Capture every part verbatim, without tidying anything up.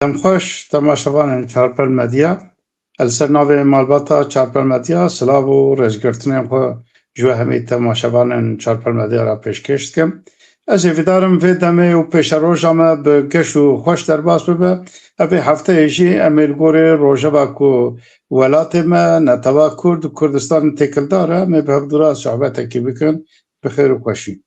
Dem xweş, temaşevanên Çarpel Medya. Ez li ser navê malbata Çarpel Medya silav û rêzgirtinên xwe ji we hemî temaşevanên Çarpel Medya re pêşkêş dikim. Ez hêvîdar im vê demê û pêşeroja me bi geş û xweş derbas bibe. Ev ê hefteyê jî em ê li gorî rojeva ku welatê me, netewa Kurd û Kurdistan têkildar e, em ê bi hevdû re sohbetekî bikin. Bi xêr û xweşî.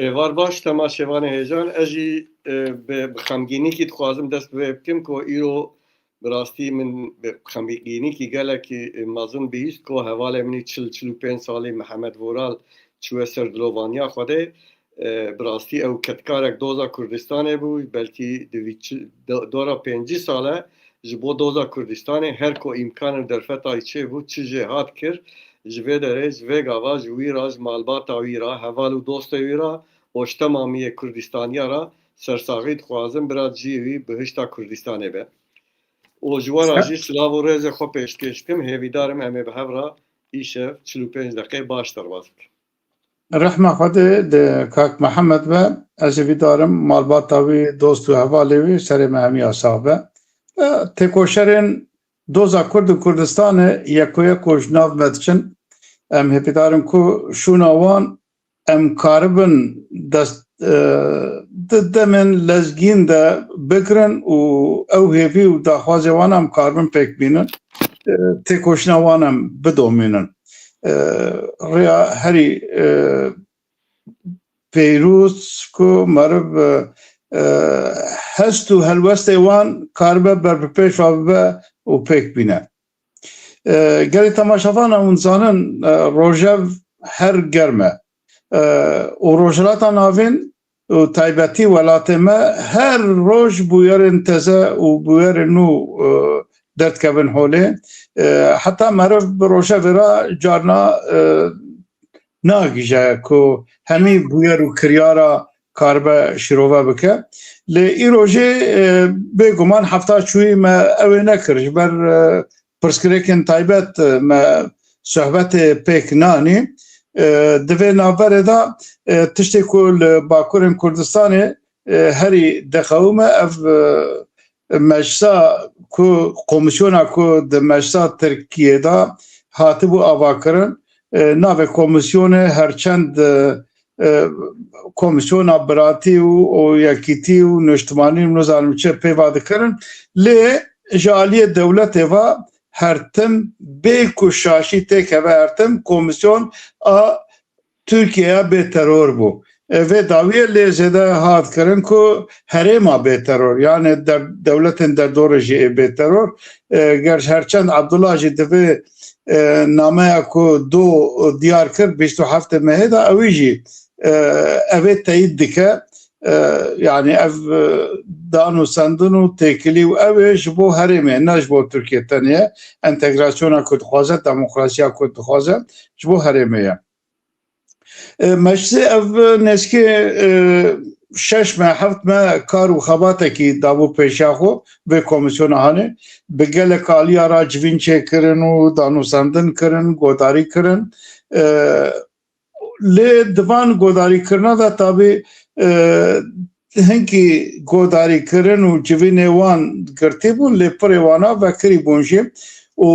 Êvar baş, temaşevanê hêjan. Ez jî, e, bi, bi xemgînîkî dixwazim dest bi vê bikim ku îro bi rastî min bi xemgînîkî gelekî, e, mezin bihîst ku hevalê min î çil, çil û pênc salî Mihemed Vural çûye ser dilovaniya Xwedê. E, bi rastî ew kedkarek doza Kurdistanê bû, belkî di vî çi-, do-, dora pêncî sale ji bo doza Kurdistanê her ku îmkan û derfetayî çêbû, çi jê hat kir, ji vê derê, ji vê gava, ji wî ra, ji malbata wî ra, heval û dostê wî ra, û ji temamiyê Kurdistaniya ra sersaxî dixwazim, bira ciyê wî bihişta Kurdistanê be. Û ji we ra jî silav û rêzê xwe pêşkêş dikim, hêvîdar im em ê bi hev ra îşev çil û pênc deqê baş derbas bikin. Rehma Xwedê li kak Mihemed be, ez hêvîdar im malbata wî, dost û hevalê wî serê me hemiya sax be. E, têkoşerên doza Kurd û Kurdistanê yeko yeko ji nav me diçin. Em hêvîdar in ku şûna wan em karibin dest, e, di demên lezgîn de bigirin û ew hêvî û daxwazê wan em karibin pêk bînin. E, têkoşîna wan em bidomînin. E, rêya herî, e, pêrûz ku meriv, e, e, hest û helwestê wan karibe ber bi pêş ve bibe û pêk bîne. E, gelê temaşevana hûn zanin, e, rojev her germ e. E, û Rojhilata Navîn û taybetî welatê me her roj bûyerên teze û bûyerên nû, e, derdikevin holê. E, heta meriv bi rojevê re carna, e, nagihîje ku hemî bûyer û kiryara karibe şîrove bike. Lê îro jî, e, bêguman hefta çûyî me ew ê nekir. Ji ber, e, pirsgirêkên taybet, e, me sohbetê pêk nanî. E, di vê navberê de, e, tiştê ku li Bakurên Kurdistanê, e, herî dixewime ev, e, meclisa ku, komîsyona ku di meclisa Tirkiyê de hatibû avakirin, e, navê komîsyonê her çend, e, e, komîsyona biratî û, û yekîtî û niştimanî û nizanim çi pêva dikirin, lê ji aliyê dewletê ve her tim bê ku şaşî têkeve, her tim komîsyon a Tirkiyeya bê teror bû. E, vê dawiyê lê zêde hat kirin ku herêma bê teror, yani der-, dewletên derdorê jî ê bê teror. E, ger her çend Abdullah jî di vê, e, nameya ku do diyar kir, bîst û heftê mehê de, ewî jî, e, ev ê teyîd dike. E, yani ev, e, dan û sendin û têkilî û ew ê ji bo herêmê, ne ji bo Tirkiye tenê ye. Entegrasyona ku dixwaze, demokrasiya ku dixwaze ji bo herêmê ye. E, meclisê ev nêzîkî, e, şeş me, heft me kar û xebatekî dabû pêşiya xwe vê komîsyona hanê. Bi gelek aliya re civîn çêkirin û danûsendin kirin, godarî kirin. E, lê di van godarîkirina de tabî, e, hinkî godarîkirin û civînê wan girtî bûn, lê pirê wana vekirî bûn jî û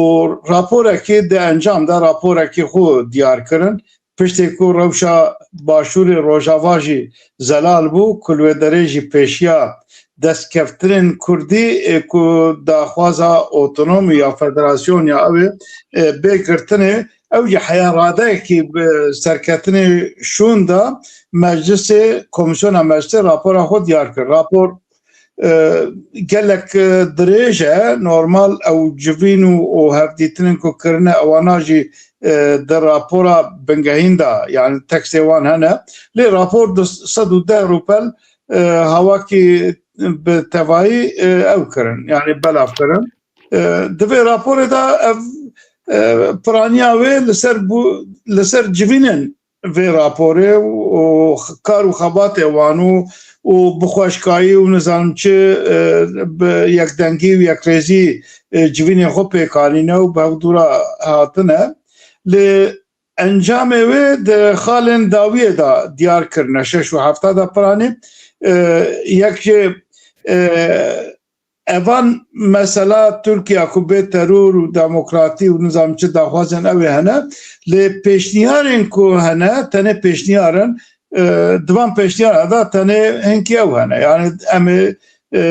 raporekî di encam de raporekî xwe diyar kirin. Piştê ku rewşa Başûrê Rojava jî zelal bû, ku li wê derê jî pêşiya destkeftinên Kurdî, ê, ku daxwaza otonomî ya federasyon ya ew ê, e, bê girtinê, ew jî heya radeyekî bi serketinê şûn da meclisê, komîsyona meclisê rapora xwe diyar kir. Rapor, e, gelek, e, dirêj e, normal ew civîn û, û hevdîtinên ku kirine ewana jî, e, di rapora bingehîn de, yani tekstê wan hene. Lê rapor di sed û deh rûpel, e, hawakî bi tevayî, e, ew kirin, yani belav kirin. E, di vê raporê de ev, e, piraniya wê li ser bû-, li ser civînên vê raporê û kar û xebatê wan û, û bi xweşkayî û nizanim çi, e, bi yekdengî û yekrêzî, e, civînê xwe pêk anîne û bi hevdû re hatine. Lê encamê wê di xalên dawiyê de diyar kirine, şeş û hefta de piranî, e, yek jê, e, evan mesela Tirkiye ku bê teror û demokratî û nizam çi daxwazên ew ê hene, lê pêşniyarên ku hene, tenê pêşniyar in, e, di van pêşniyara de tenê hinkî ew hene. Yani em ê, e,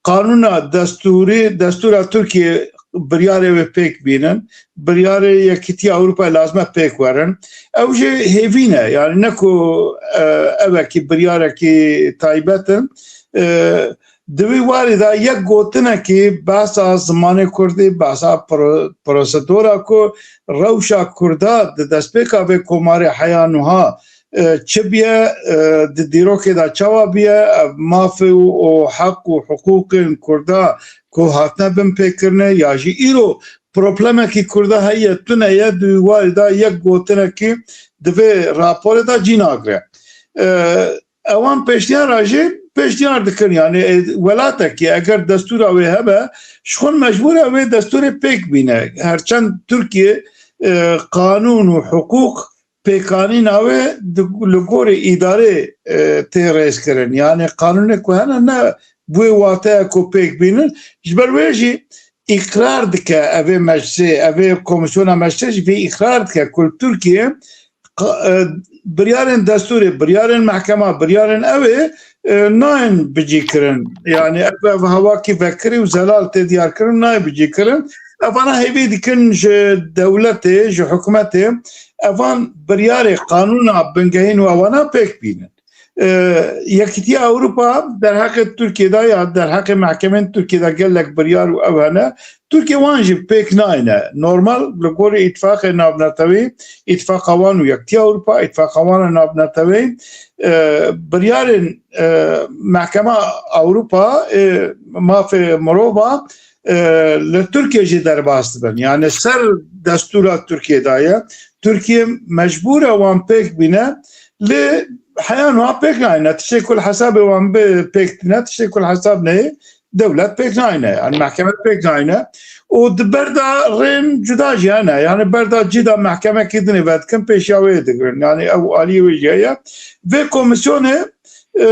qanûna destûrî, destûra Tirkiye biryarê wê pêk bînin, biryarê Yekîtiya Ewropayê lazim e pêk werin. Ew jî hêvî ne, yani ne ku, e, evekî biryarekî taybet in. E, di wî warî de yek gotinekî behsa zimanê kurdî, behsa pro-, prosedora ku rewşa kurda di destpêka vê komarê heya nuha, e, çi biye, e, di dîrokê de çawa biye, ev mafê û, û heq û hiqûqên kurda ku hatine binpêkirine ya jî îro problemekî kurda heye, tune ye, di wî warî de yek gotinekî di vê raporê de cî nagire. E, ewan pêşniyara jî pêşniyar dikin, yani, e, welatekî eger destûra wê hebe, ji xwe mecbûr e wê destûrê pêk bîne. Herçend Tirkiye, e, qanûn û hiqûq pêkanîna wê di, li gorî îdarê, e, tê rêzkirin. Yani qanûnê ku hene ne bi wê wateya ku pêk bînin. Ji ber wê jî îqrar dike evê meclisê, evê komîsyona meclisê jî vê îqrar dike ku li Tirkiye qa-, e, biryarên destûrê, biryarên mehkema, biryarên ew ê, e, nayên bicîkirin. Yani ev, ev hawakî vekirî û zelal tê diyarkirin, nayê bicîkirin. Evana hêvî dikin ji dewletê, ji hikûmetê, evan biryarê qanûna bingehîn û ewana pêk bînin. E, Yekîtiya Ewropa derheqê Tirkiye de ya derheqê mehkemên Tirkiye de gelek biryar û ew hene. Tirkiye wan jî pêk nayne. Normal, li gorî îtifaqê navneteweyî, îtifaqa wan û Yekîtiya Ewropa, îtifaqa wan a navneteweyî, e, biryarên, e, Mehkema Ewropa, e, Mafê Mirova, e, li Tirkiye jî derbas dibin. Yani ser destûra Tirkiye de ye. Tirkiye mecbûr e wan pêk bîne, lê heya niha pêk nayne. Tiştê ku li hesabê wan bi pêk tîne, tiştê ku li hesab neyê, dewlet pêk nayne, yani mehkeme pêk nayne. Û di ber de rên cuda jî hene. Yani ber de cî de mehkemekî dinê vedikin, pêşiya wê digirin. Yani ew aliyê wê jî heye. Vê komîsyonê, e,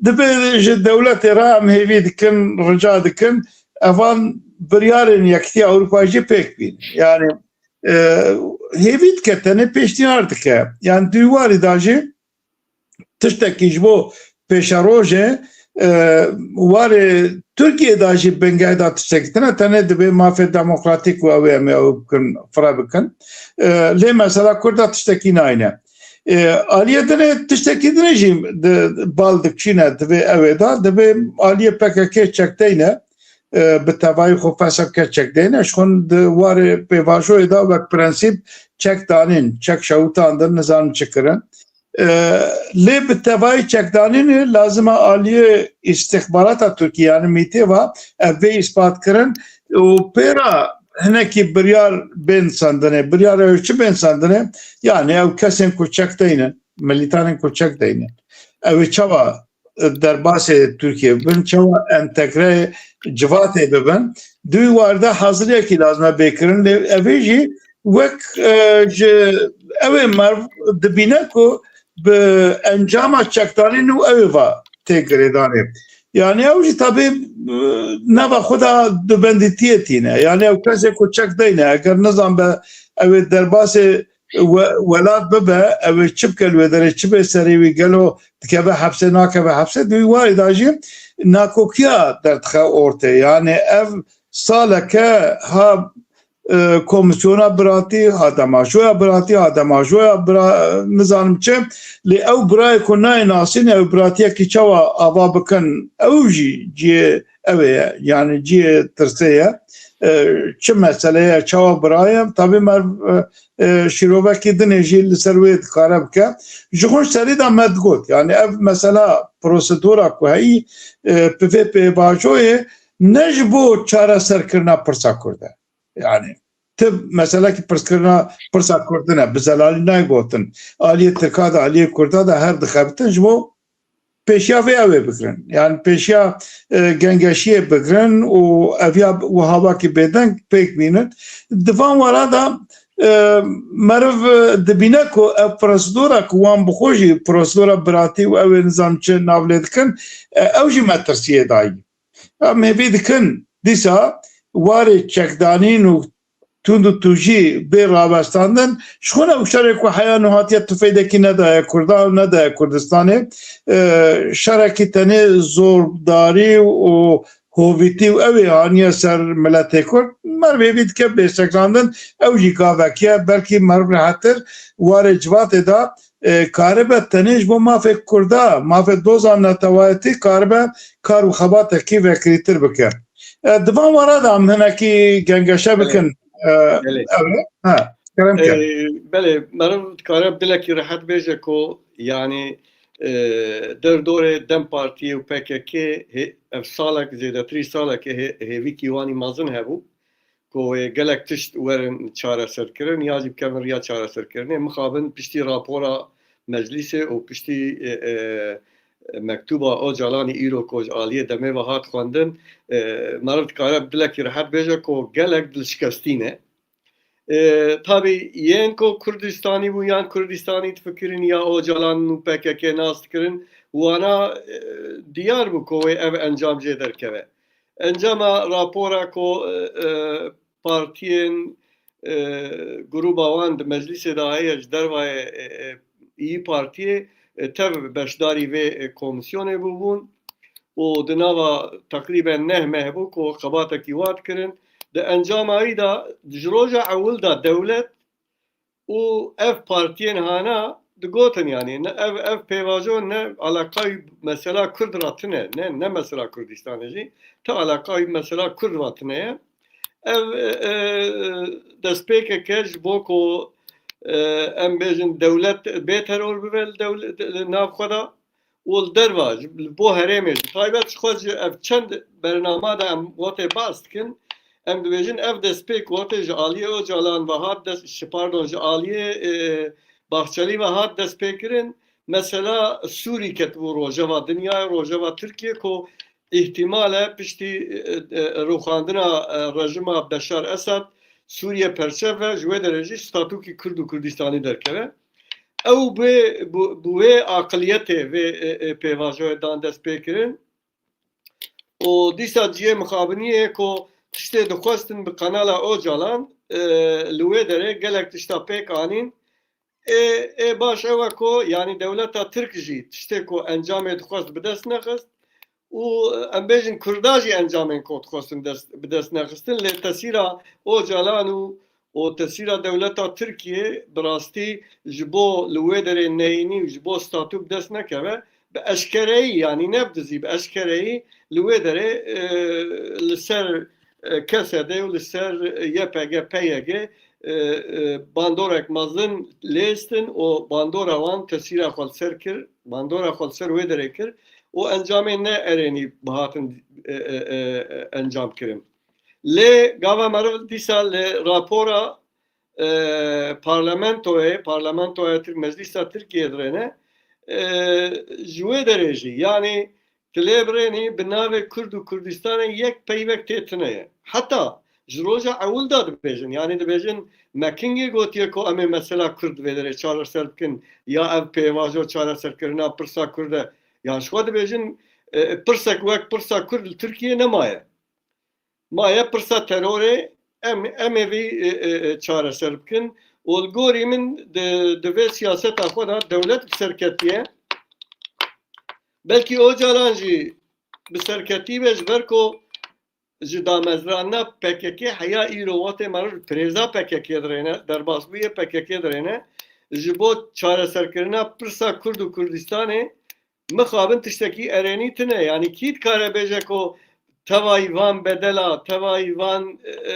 dibe ji dewletê re em hêvî dikin, rica dikin, evan biryarên Yekîtiya Ewropa jî pêk bîn. Yani, e, hêvî dike, tenê pêşniyar dike. Yani di wî warî de jî tiştekî ji bo pêşerojê, e, warê Tirkiye de jî bingeh de tiştekî tine, tenê dibê mafê demokratîk û ew ê em ê ew bikin, fire bikin. E, lê mesela Kurda tiştekî nayne. E, aliyê dinê tiştekî dinê jî di, bal dikişîne divê ew ê de, dibê aliyê P K K çek deyne, e, bi tevayî xwe fesebke çek deyne. Ji xwe di warê pêvajoyê de wek prensîp çek danîn, çek şewitandin, nizanim çi kirin. E, lê bi tevayî çekdanînê lazim e aliyê îstixbarata Tirkiyê, yani MÎT'ê ve ev bê îspat kirin û pê re hinekî biryar bên sendinê. Biryar ew çi bên sendinê? Yani ew kesên ku çek deynin, milîtanên ku çek deynin. Ew ê çawa derbasê Tirkiye bin, çawa entegre civatê bibin. Di wî warde haziriyekî lazim e bê kirin. Lê evê jî wek, e, ji ew ê merv dibîne ku bi encama çekdanîn û ew ê va tê girêdanê. Yani ew jî tabi, e, nava xwe de dubendîtiyê tîne. Yani ew kesê ku çek deyne, eger nizan be ew ê derbasê we-, welat bibe, ew ê çi bike li wê derê, çi bê serê wî, gelo dikeve hepsê, nakeve hepsê, di wî warî de jî nakokiya derdixe ortê. Yani ev saleke ha, e, komîsyona biratî, ha demajoya biratî, ha demajoya bira-, nizanim çi, lê ew birayê ku nayê nasîn, ew biratiyekî çawa ava bikin, ew jî cihê ew ê ye, yani cihê tirsê ye. E, çi mesele ye, çawa bira ye? Tabi me, e, e, şîrovekî dinê jî li ser wê dikare bike. Ji xwe serî de me digot, yani ev mesela prosedura ku heyî, e, bi vê pêvajoyê ne ji bo çareserkirina pirsa Kurd e. Yani ti meselekî pirskirina pirsa Kurd din e, bi zelalî nayê gotin. Aliyê Tirka de, aliyê Kurda de her dixebitin ji bo pêşiya vê ew ê bigirin. Yani pêşiya, e, gengeşiyê bigirin û eviya wiha wekî bêdeng pêk bînin. Di van wara de, e, meriv, e, dibîne ku ev prosedura ku wan bi xwe jî prosedura biratî û ew ê nizam çi nav lê dikin, e, ew jî metirsiyê dayî. Em hêvî dikin dîsa warê çekdanîn û tund û tûjî bê rawestandin, ji xwe ne û şerê ku heya nû hatiye tifeydekî nedaye Kurdan û nedaye Kurdistanê. E, şerekî tenê zordarî û hovîtî û ew ê haniye ser miletê Kurd. Merv hêvî dike bê sekrandin, ew jî gavekî ye, belkî merv rehettir warê civatê de, e, karibe tenê ji bo mafê Kurda, mafê doza netewayetî karibe kar û xebatekî vekirîtir bike. E, di van were de em hinekî gengeşe bikin. E, Belê. Ev e? Ha, kerem ke. E, belê, meriv dikare dilekî rehet bêje ku, yanî, e, derdorê DEM Partiyê û P K K hê-, ev salek, zêdetirî salekê hê-, hêvîkî wanî mezin hebû ku wê gelek tişt werin çareserkirin ya jî bikevin riya çareserkirinê. Mixabin piştî rapora meclîsê û piştî, e, e, mektuba Ocalanî îro ku ji aliyê demê ve hat xwendin, e, meriv dikare bi dilekî rehet bêje ku gelek dilşikestî ne. E, tabî yên ku Kurdistanî bû yan Kurdistanî difikirin ya Ocalan û P K K nas dikirin, wana, e, diyar bû ku wê ev encam jê derkeve. Encama rapora ku, e, e, partiyên, e, grûba wan di meclîsê de heye ji dervayê, e, e, İYİ Partiyê, e, tev beşdarî vê, e, komîsyonê bûbûn û di nava teqrîben neh meh bû ku xebatekî wa dikirin. Di encama wî de ji roja ewil de dewlet û ev partiyên hana digotin, yanî ne ev, ev pêvajo ne eleqa wî mesela Kurd re tine, ne, ne mesela Kurdistanê jî, ti eleqa wî mesela Kurd re tine ye. Ev, e, e, destpêkeke ji bo ku, e, em bêjin dewlet bê teror bibe li dewle-, li nav xwe de û li derva, ji, li bo herêmê, ji taybet ji xwe ji ev çend bernama de em wetê behs dikin, em dibêjin ev destpêk wetê ji aliyê Ocalan ve hat dest, ji, pardon, ji aliyê, e, Bahçelî ve hat destpêkirin. Mesela Sûrî ketibû rojeva dinyayê, rojeva Tirkiye ku îhtimal e piştî, e, e, rûxandina, e, rejima Beşar Esad Sûriye perçe ve ji wê derê jî statûkî Kurd û Kurdistanî derkeve. Ew bi, bi, bi wê aqiliyetê vê, e, e, pêvajoyê dan destpêkirin. Û dîsa cihê mixabiniyê ku tiştê dixwestin bi kanala Ocalan, e, li wê derê gelek tişta pêk anîn. Ê, ê baş ew e ku, yanî dewleta Tirk jî tiştê ku encamê dixwest bi dest nexist û, em bêjin, Kurda jî encamên ku dixwestin dest, bi dest nexistin, lê tesîra Ocalan û, û tesîra dewleta Tirkiyê bi rastî ji bo li wê derê neyînî û ji bo statû bi dest nekeve, bi eşkereyî, yanî ne bi dizî, bi eşkereyî li wê derê, e, li ser, e, K S D û li ser Y P G, P Y G, e, e, bandorek mezin lêstin û bandora wan tesîra xwe li ser kir, bandora xwe li ser wê derê kir û encamên ne erênî bihatin, e, e, e, encam kirin. Lê gava meriv dîsa li rapora, e, parlamentoyê, parlamentoya Tirk, Meclîsa Tirkiyê dirêne, e, ji wê derê jî, yanî tu lê birênî bi navê Kurd û Kurdistanê yek peyvek tê tune ye. Heta ji roja ewil de dibêjin, yanî dibêjin me kingê gotiye ku em ê mesela Kurd vê derê çareser bikin ya ev pêvajo çareserkirina pirsa Kurd e. Yan ji xwe dibêjin, e, pirsek wek pirsa Kurd li Tirkiyê nemaye. Maye pirsa terorê, em, em ê vî, e, e, e, çareser bikin. Û li gorî min di, di vê siyaseta xwe de dewlet bi ser ketiye. Belkî Ocalan jî bi ser ketî be, ji ber ku ji damezrandina P K K heya îro wextê meriv li pirêza P K K dirêne, derbasbûyê P K K dirêne, ji bo çareserkirina pirsa Kurd û Kurdistanê mixabin tiştekî erênî tune. Yanî kî dikare bêje ku tevayî van bedela, tevayî van, e, e,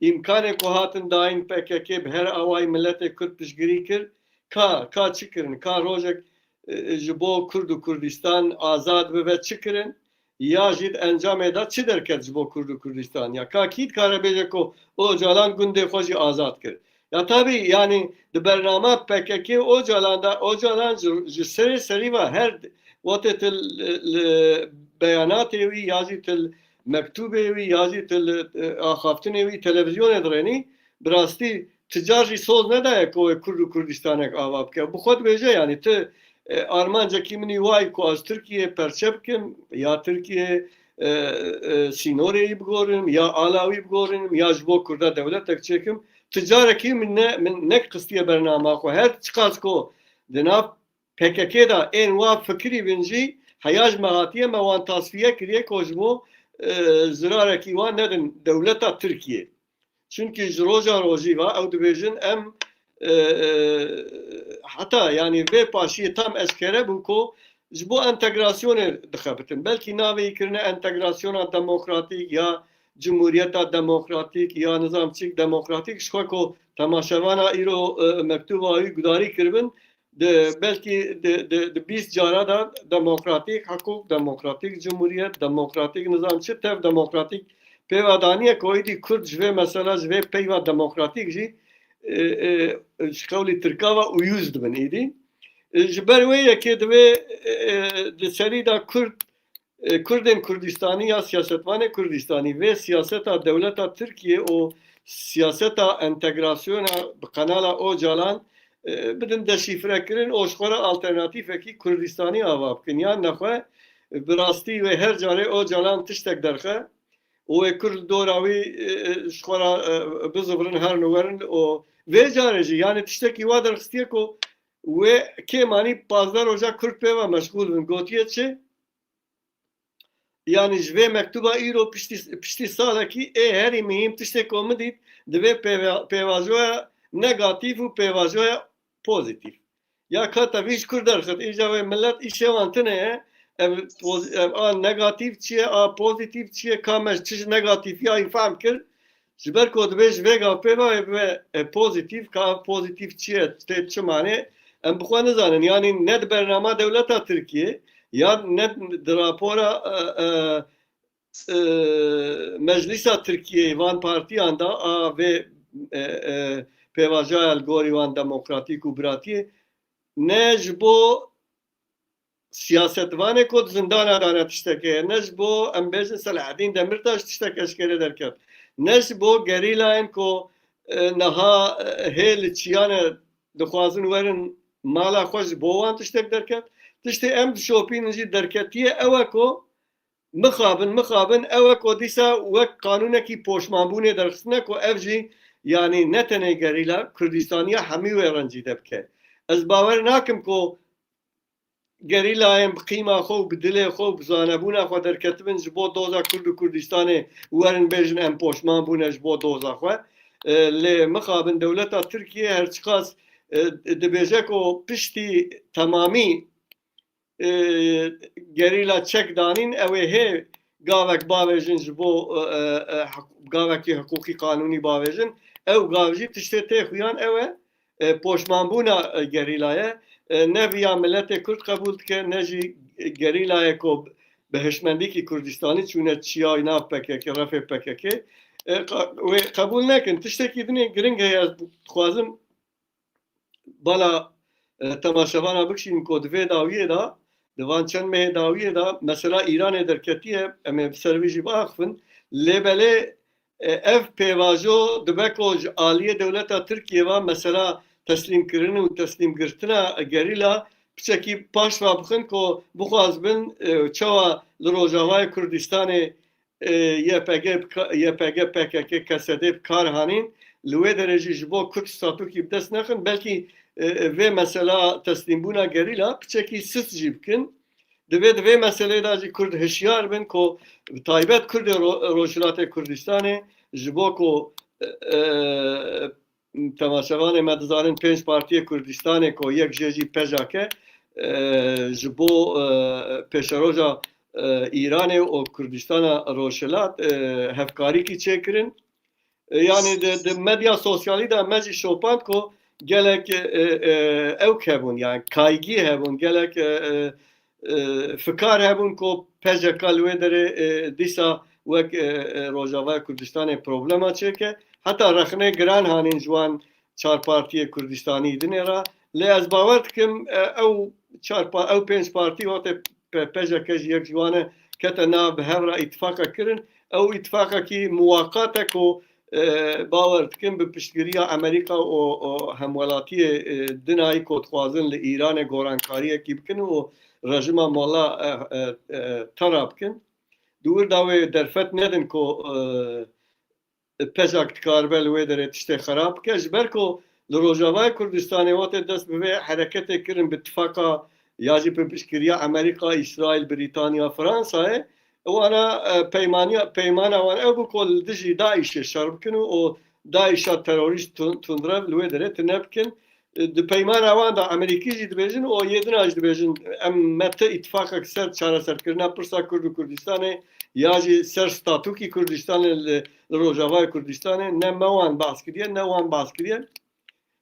e, îmkanê ku hatin dayîn P K K bi her awayî miletê Kurd piştgirî kir, ka, ka çi kirin, ka rojek, e, e, ji bo Kurd û Kurdistan azad bibe çi kirin, ya jî di encamê de çi derket ji bo Kurd û Kurdistan? Ya ka kî dikare bêje ku Ocalan gundê xwe jî azad kir? Ya tabî, yanî di bernama P K K Ocalan de, Ocalan ji, ji serê serî ve her wextê tu li, li beyanatê wî ya jî tu li mektûbê wî ya jî tu li, e, axaftinê wî televizyonê dirênî, bi rastî ti car jî soz nedaye ku wê Kurd û Kurdistanek ava bike. Bi xwe dibêje, yanî tu, e, armancekî min î wayî ku ez Tirkiyê perçe bikim ya Tirkiyê, e, e, sînorê wî bigorinim, ya ala wî bigorinim, ya ji bo Kurda dewletek çêkim. Ti carekî min ne, min neqistiye bernama xwe. Her çiqas ku di nav P K K de ên wa fikirî bin jî heya ji me hatiye, me wan tasfiye kiriye ku ji bo, e, zirarekî wan nedin dewleta Tirkiye. Çunkî ji roja rojî ve ew dibêjin em, e, e, heta, yanî, vê paşiyê tam eşkere bû ku ji bo entegrasyonê dixebitin. Belkî navê yî kirine entegrasyona demokratîk ya cumhuriyeta demokratîk ya nizam çîk demokratîk, ji xwe ku temaşevana îro, e, mektuba wî gudarî kiribin, di, belkî di, di, di bîst cara de demokratîk hiqûq, demokratîk cumhuriyet, demokratîk nizam çi tev demokratîk pêva daniye ku êdî Kurd ji vê mesela, ji vê peyva demokratîk jî, e, e, ji qewlî Tirka ve uyuz dibin êdî. E, ji ber wê yekê divê, e, e, di serî de Kurd, e, Kurdên Kurdistanî ya siyasetvanê Kurdistanî vê siyaseta dewleta Tirkiye û siyaseta entegrasyona bi kanala Ocalan, e, bidin deşîfrekirin û ji xwe re alternatîfekî Kurdistanî ava bikin. Yan nexwe bi rastî wê her carê Ocalan tiştek derxe û wê Kurd dora wî, e, e, ji xwe re, e, bizivirin, herin û werin û vê carê jî, yanî, tiştekî wa derxistiye ku wê kêmanî pazdeh roja Kurd pê ve meşxûl bin. Gotiye çi? Yanî ji vê mektuba îro piştî, piştî salekî ê herî mihîm tiştê ku min dît, divê pêva-, pêvajoya negatîf û pêvajoya pozîtîf. Ya ka tevî ji kur derxist, îja wê millet îşê wan tune ye. Ev poz-, ev a negatîf çi ye, a pozîtîf çi ye, ka me çi ji negatîfiya wî fehm kir? Ji ber ku dibê ji vê gav pê ve bibe, e, pozîtîf, ka ev pozîtîf çi ye, tê çi manê, em bi xwe nizanin. Yanî ne di bernama dewleta Tirkiye, ya ne di rapora, e, e, e, Meclisa Tirkiyeyê van partiyan da a vê, e, e, pêvajoya li gorî wan demokratîk û biratiyê, ne ji bo siyasetvanê ku di zindana dane tiştek heye, ne ji bo, em bêjin, Selahedîn Demirtaş tiştek eşkere derket, ne ji bo gerîlayên ku, e, niha, e, hê li çiyane dixwazin werin mala xwe, ji bo wan tiştek derket. Tiştê em dişopînin jî derketiye ew e ku mixabin, mixabin ew e ku dîsa wek qanûnekî poşmanbûnê derxistine ku ev jî, yanî, ne tenê gerîla Kurdistaniya hemî wê rencîde bike. Ez bawer nakim ku gerîlayên bi qîma xwe û bi dilê xwe û bi zanebûna xwe derketibin ji bo doza Kurd û Kurdistanê werin bêjin em poşman bûne ji bo doza xwe. E, lê mixabin dewleta Tirkiye her çiqas, e, dibêje ku piştî temamî, e, gerîla çek danîn, ew ê hê gavek bavêjin ji bo, e, e, e, heq-, gavekî hiqûqî qanûnî bavêjin. Ew gav jî tiştê tê xuyan ew e, e, poşmanbûna, e, gerîla ye. E, ne viya miletê Kurd qebûl dike, ne jî gerîlayê ku bi hişmendîkî Kurdistanî çûne çiya nav P K K, refê P K K. E, qa-, wê qebûl nekin. Tiştekî din ê giring heye, ez dixwazim bala, e, temaşevana bikişînim ku di vê dawiyê de, di van çend mehê dawiyê de mesela Îranê derketiye, em ê bi ser vê jî biaxifin. Lê belê, e, ev pêvajo dibe ku ji aliyê dewleta Tirkiye ve mesela teslîmkirin û teslîmgirtina gerîla piçekî paş ve bixin ku bixwazibin, e, çawa li Rojavayê Kurdistanê, e, Y P G bi ka-, Y P G P K K K S D bi kar hanîn, li wê derê jî ji bo Kurd statûkî bi dest nexin, belkî, e, e, vê mesela teslîmbûna gerîla piçekî sist jî bikin. Divê di vê meseleyê de jî Kurd hişyar bin ku bi taybet Kurdê Ro-, Rojhilatê Kurdistanê ji bo ku, e, e, temaşevanê me dizanin pênc partiyê Kurdistanê ku yek jê jî P J K, e, ji bo, e, pêşeroja, e, Îranê û Kurdistana Rojhilat, e, hevkarîkî çêkirin. E, yanî di, di medya sosyalî de me jî şopand ku gelek, e, e, ewk hebûn, yani kaygî hebûn, gelek, e, e, e, fikar hebûn ku P J K li wê derê, e, dîsa wek, e, e, Rojavaya Kurdistanê problema çêke. Heta rexnê giran hanîn ji wan çar partiyê Kurdistanî dinê re. Lê ez bawer dikim, e, ew çar pa-, ew pênc partî wextê P-, P J K jî yek ji wan e, kete nav, bi hev re îtifaqek kirin. Ew îtifaqekî muwaqat e ku, e, bawer dikim bi piştgiriya Amerîka û, û hemwelatiyê, e, dinayî ku dixwazin li Îranê gorankariyekî bikin û rejima Molla, e, e, e, tera bikin. di wir de wê derfet nedin ku, e, pejak dikaribe li wê derê tiştê xerab bike. Ji ber ku li Rojavayê Kurdistanê wextê dest bi vê hereketê kirin bi tifaqa ya jî bi piştgiriya Amerîka, Îsraîl, Brîtanya, Fransayê, wana, e, peymaniya, peymana wan ew bû ku li dijî DAIŞê şer bikin û, û DAIŞa terorîst tun-, tundrev li wê derê tune bikin. E, di peymana wan de Amerîkî jî dibêjin û yê din a jî dibêjin, em me ti îtifaqek ser çareserkirina pirsa Kurd û Kurdistanê ya jî ser statûkî Kurdistanê li, li Rojavayê Kurdistanê ne me wan behs kiriye, ne wan behs kiriye.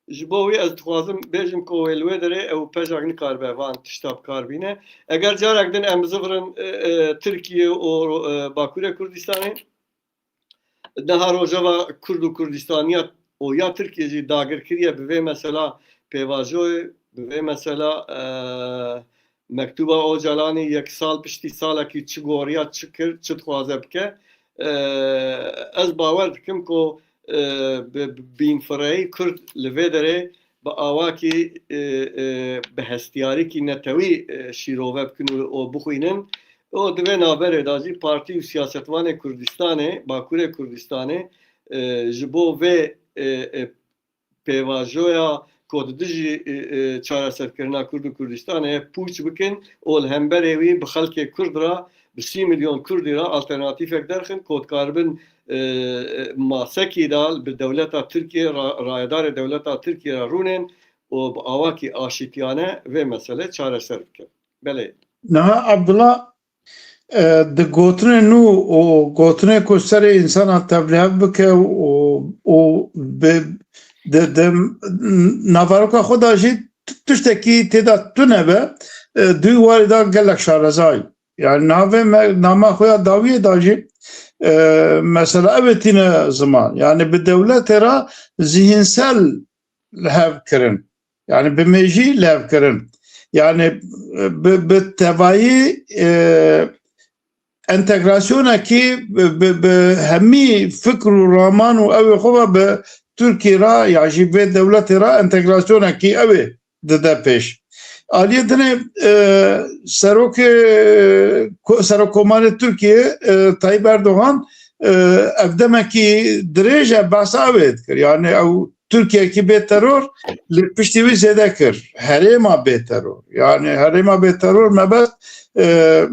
Ji bo wî ez dixwazim bêjim ku wê li wê derê ew pejak nikaribe van tişta bi kar bîne. Eger carek din em bizivirin, e, e, Tirkiye û, e, Bakurê Kurdistanê, niha rojeva Kurd û Kurdistaniya û ya Tirkiye jî dagir kiriye bi vê mesela pêvajoyê, bi vê mesela, e, mektuba Ocalanê yek sal piştî salekî çi goriya, çi kir, çi dixwaze bike. E, ez bawer dikim ku, e, bi, bi bînfireyî Kurd li vê derê bi awakî, e, e, bi hestiyarîkî netewî, e, şîrove bikin û, û bixwînin. Û di vê navberê de jî partî û siyasetvanê Kurdistanê, Bakurê Kurdistanê, e, ji bo vê, e, e, pêvajoya ku di dijî, e, e, çareserkirina Kurd û Kurdistanê ye pûç bikin û li hemberê wî bi xelkê Kurd re, bi sî milyon Kurdî re alternatîfek derxin ku dikaribin, e, e, masekî de bi dewleta Tirkiye, ra-, rayedarê dewleta Tirkiye re rûnên û bi awakî aşîtiyane vê meselê çareser bikin. Belê. Niha Abdullah, e, di gotinê nû û gotinê ku serê însana tevlihev bike û, û bi, di, di naveroka xwe de jî t-, tiştekî tê de tune be, e, di wî warî de gelek şarezayî. Yani navê me, nama xwe ya dawiyê de jî, e, mesela ev ê tîne ziman. Yani bi dewletê re zihînsel lihevkirin. Yani bi mêjî lihevkirin. Yani, e, bi, bi tevayî, e, entegrasyonekî bi, bi, bi hemî fikr û raman û ew ê xwe ve bi Tirkî re ya jî vê dewletê re entegrasyonekî ew ê dide pêş. Aliyê dinê, e, serokê, ko-, serokkomarê Tirkiye, e, Tayyip Erdogan, e, ev demekî dirêj e behsa ew ê dikir. Yani ew Tirkiyeyekî bê teror li piştî wî zêde kir. Herêma bê teror. Yani herêma bê teror mebest, e,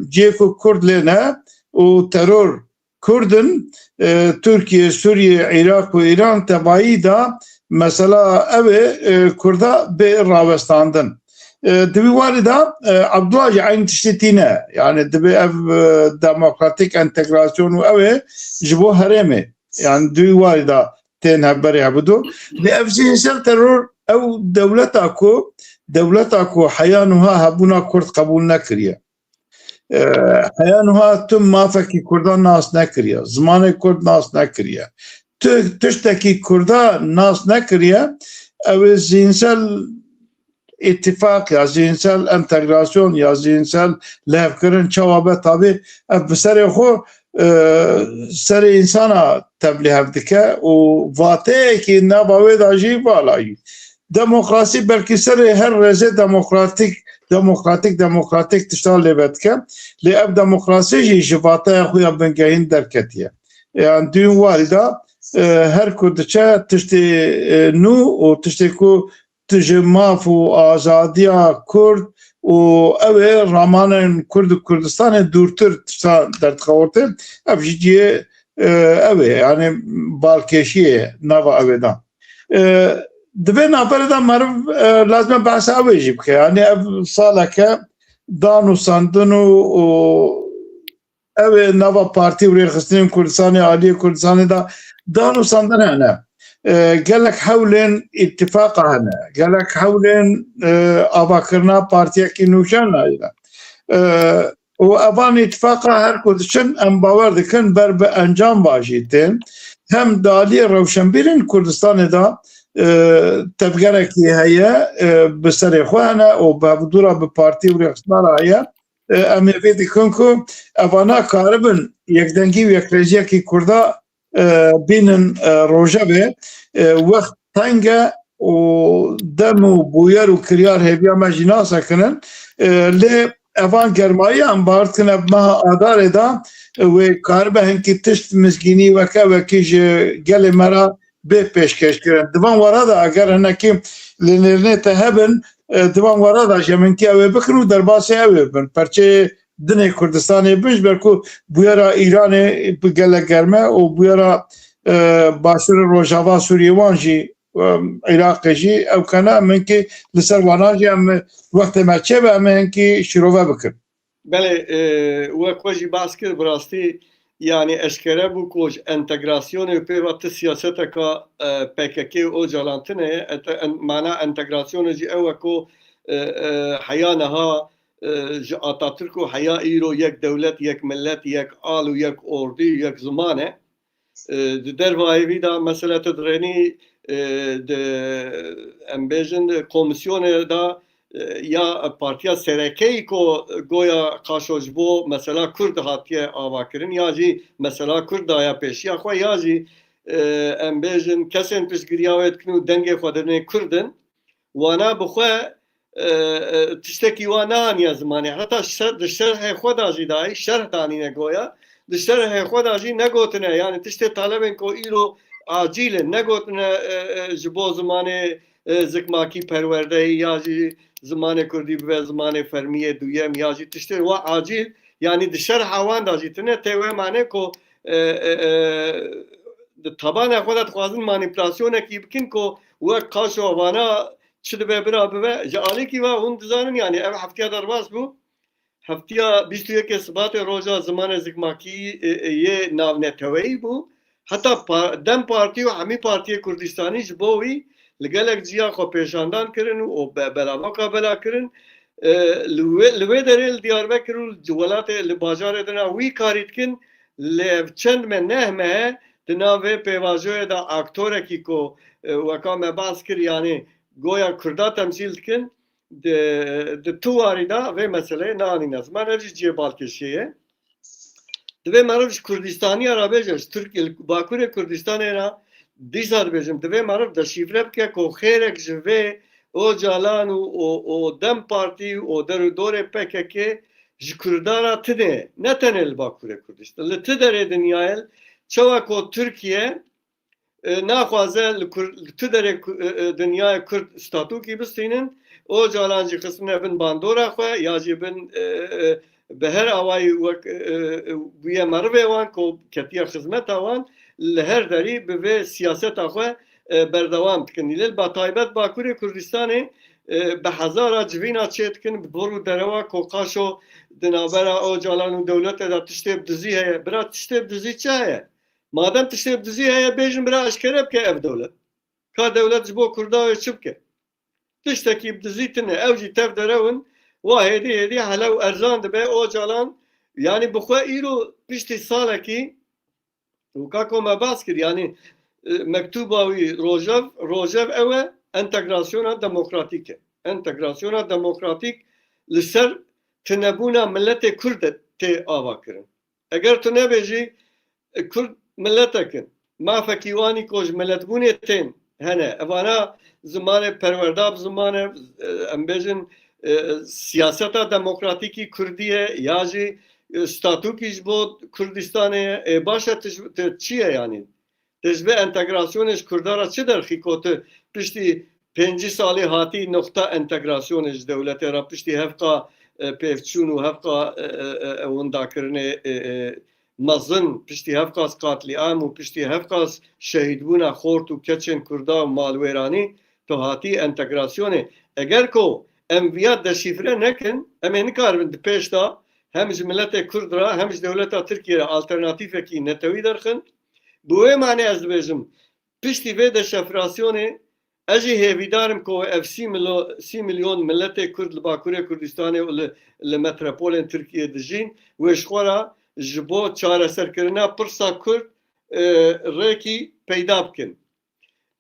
cihê ku Kurd lê ne û teror Kurd in, e, Tirkiye, Sûriye, Iraq û Îran tevayî de mesela ew ê, e, Kurda bê rawestandin. E, di wî warî de, e, Abdullah jî eynî tiştê tîne. Yani dibê ev, e, demokratîk entegrasyon û ew ê ji bo herêmê. Yani di wî warî de tên hevberê hevidu. Lê ev zihînsel teror ew dewleta ku, dewleta ku heya nuha hebûna Kurd qebûl nekiriye. E, heya nuha tu mafekî Kurdan nas nekiriye, zimanê Kurd nas nekiriye. Tu tiştekî Kurda nas nekiriye, ew ê zihînsel îtîfaq ya zihînsel entegrasyon ya zihînsel levkirin çawa be tabî ev bi serê xwe, e, serê însana tevlîhev dike û vateyekî nava wê de jî vala yî. Demokrasî belkî serê her rêzê demokratîk, demokratîk, demokratîk tişta lê vedike. Lê ev demokrasî jî ji vateya xwe ya bingehîn derketiye. Yan dûn warî de, e, her ku diçe tiştê, e, nû û tiştê ku tu ji maf û azadiya Kurd û ew ê ramanên Kurd û Kurdistanê dûrtir tişta derdixewirtin, ev jî cihê, e, ew ê, yani balkêşiyê nava ew ê de. E, di vê navberê de meriv, e, lazim e behsa ew ê jî bike. Yani ev saleke danûsandin û, û ew ê nava partî û rêxistinên Kurdistanê, aliyê Kurdistanê de danûsandin hene. E, gelek hewlên îtîfaqa hene. Gelek hewlên, e, avakirina partiyekî nûjen hene. E, û evan îtîfaqa her ku diçin, em bawer dikin ber bi encam ve jî tên. Hem di aliyê rewşenbîrên Kurdistanê de, e, tevgerekî heye, e, bi serê xwe hene û bi hevdû re bi partî û rêxistina re heye. E, em ê vê dikin ku evana karibin yekdengî û yekrêziyekî Kurda, e, bînin, e, rojevê, e, wext teng e û dem û bûyer û kiryar hêviya me jî nasekinin. E, lê evan germayiya em bar dikin, ev meha Adarê de, e, wê karibe hinkî tişt mizgînî weke wekî ji gelê me re bê pêşkêşkirin. Di van were de eger hinekî li nêrînê te hebin, e, di van were de jî em hinkî ew ê bikin û derbasî ew ê bin. Perçeyê din ê Kurdistanê bin, ji ber ku bûyera Îranê bi gelek germ e û bûyera, e, Başûrê Rojava Sûriyê wan jî, e, Iraqê jî ew kene, em hinkî li ser wana jî em wextê me çêbe em ê hinkî şîrove bikin. Belê, e, wek we jî behs kir, bi rastî, yanî eşkere bû ku ji entegrasyonê û pê ve ti siyaseteka, e, P K K û Ocalan tune ye. Ete-, en-, mana entegrasyonê jî ew e ku, e, e, heya niha, e, ji Atatürk û heya îro yek dewlet, yek millet, yek al û yek ordî û yek ziman e. E, di derva hêvî de, mesela, tu dirênî, e, di, em bêjin, di komîsyonê de, e, ya partiya serekeyî ku goya qaşo ji bo mesela Kurd hatiye avakirin, ya jî mesela Kurd daye pêşiya xwe, ya jî, e, em bêjin, kesên piştgiriya wê dikin û dengê xwe didinê Kurd in. Wana bi xwe, e, e, tiştekî wa neaniye zimanê. Heta şer-, di şerhê xwe de jî dayî, şerh danîne goya. Di şerhê xwe de jî negotine. Yanî tiştê talebên ku îro acîl in. Negotine, e, e, ji bo zimanê, e, zikmakî perwerdeyî ya jî zimanê kurdî bibe zimanê fermiyê duyem ya jî tiştê wa acîl. Yanî di şerha wan de jî tune tê wê mane ku, e, e, e, di tabana xwe de dixwazin manîpulasyonekî bikin ku wek qaşo vana çi dibe bira bibe. Ji alîkî ve hûn dizanin, yanî ev heftiya derbas bû. Heftiya bîst û yekê Sibatê roja zimanê zikmakî, e, e, yê navneteweyî bû. Heta pa-, DEM Partî û hemî partiyê Kurdistanî ji bo wî li gelek ciya xwe pêşandan kirin û be-, belavoka bela kirin. E, li wê, li wê derê li Diyarbekir û li welatê, li bajarê din a wî karî dikin, lê ev çend me neh me di nav vê pêvajoyê de aktorekî ku, e, weka me behs kir, yanî goya Kurda temsîl dikin, di, di tu warî de vê meseleyê neanîne ziman, ev jî cihê balkêşiyê ye. Divê meriv ji Kurdistaniya re bêje, ji Tirk-, li Bakurê Kurdistanê re dîsa dibêjim, divê meriv deşîfre bike ku xêrek ji vê Ocalan û, û, û DEM Partî û der û dorê P K K ji Kurdan re tune, ne tenê li Bakurê Kurdistan, li ti derê dinyayê, çawa ku Tirkiye, e, naxwaze li Kur-, li tu derê ku-, e, e, dinyayê Kurd statûkî bistînin, Ocalan jî xistine bin bandora xwe, ya jî bin, e, e, bi her awayî wek, e, e, bûye merivê wan ku ketiye xizmeta wan, li her derî bi vê siyaseta xwe, e, berdewam dikin. Lê bi taybet Bakurê Kurdistanê, e, bi hezara civîna çê dikin, bi vir û derewa ku qaşo di navbera Ocalan û dewletê de tiştê bi dizî heye. Bira, tiştê bi dizî çi heye? Madem tiştê bi dizî heye, bêjin bira eşkere bike ev dewlet. Ka dewlet ji bo Kurda wê çi bike? Tiştekî bi dizî tune. Ew jî tev derew in. Wa hêdî hêdî hele û erzan dibe. Ocalan, yanî bi xwe îro piştî salekî û ka ku me behs kir, yanî, e, mektuba wî rojev, rojev ew e, entegrasyona demokratîk e. Entegrasyona demokratîk li ser tunebûna miletê Kurd de tê ava kirin. Eger tu nebêjî, e, Kurd miletek in. Mafekî wan î ku ji miletbûnê tên hene. Evana zimanê perwerda bi ziman e, e, em bêjin, e, siyaseta demokratîkî Kurdî ye ya jî, e, statûkî ji bo Kurdistanê ye. Ê, baş e, tu ji, tu çi ye yanî? Tu ji vê entegrasyonê ji Kurda re çi derxî ku tu piştî pêncî salî hatî noqta entegrasyonê ji dewletê re piştî hevqa, e, pêvçûn û hevqa, e, e, e, windakirinê, e, e, mezin, piştî hevqas qatlîam û piştî hevqas şehîdbûna xort û keçên Kurda û malwêranî, tu hatî entegrasyonê. Eger ku em viya deşîfre nekin, em ê nikaribin di pêş de hem ji miletê Kurd re hem ji dewleta Tirkiyê re alternatîfekî netewî derxin. Bi wê manê ez dibêjim, piştî vê deşifrasyonê, ez jî hêvîdar im ku ev sî milo-, sî milyon miletê Kurd li Bakurê Kurdistanê û li, li metropolên Tirkiyê dijîn, wê ji xwe re ji bo çareserkirina pirsa Kurd, e, rêkî peyda bikin.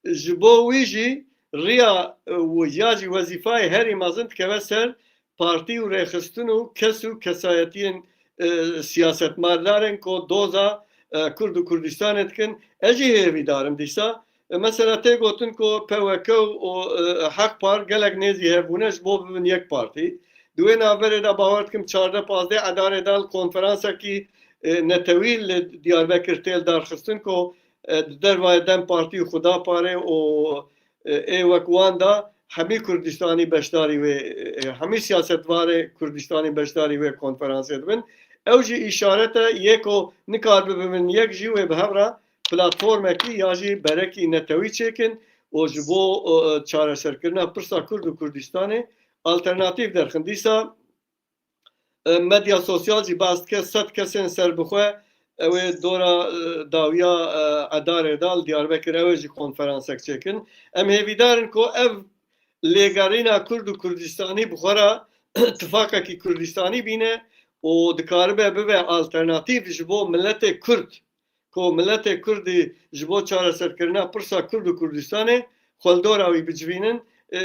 Ji bo wî jî riya, e, û ya jî wezîfayê herî mezin dikeve ser partî û rêxistin û kes û kesayetiyên, e, siyasetmedarên ku doza, e, Kurd û Kurdistanê dikin. Ez jî hêvîdar im dîsa. E, mesela tê gotin ku P W K û, e, Hak Par gelek nêzî hev bûne ji bo bibin yek partî. Di wê navberê de bawer dikim çardeh pazdeh Edarê de li konferansekî, e, netewî li Diyarbekir tê lidarxistin ku, e, di dervayê DEM Partî û Xudaparê û, e, ê wek wan de hemî Kurdistanî beşdarî wê, e, hemî siyasetvarê Kurdistanî beşdarî wê konferansê dibin. Ew jî îşaret e yê ku nikar bibin yek jî wê bi hev re platformekî ya jî berekî netewî çêkin û ji bo, e, çareserkirina pirsa Kurd û Kurdistanê alternatîf derxin. Dîsa, e, medya sosyal jî behs dike, sed kesên serbixwe ew ê dora, e, dawiya, e, Edarê de li Diyarbekir ew ê jî konferansek çêkin. Em hêvîdar in ku ev lêgerîna Kurd û Kurdistanî bi xwe re tifakekî Kurdistanî bîne û dikaribe bibe alternatîf ji bo miletê Kurd, ku miletê Kurdî ji bo çareserkirina pirsa Kurd û Kurdistanê xwe li dora wî bicivînin. E,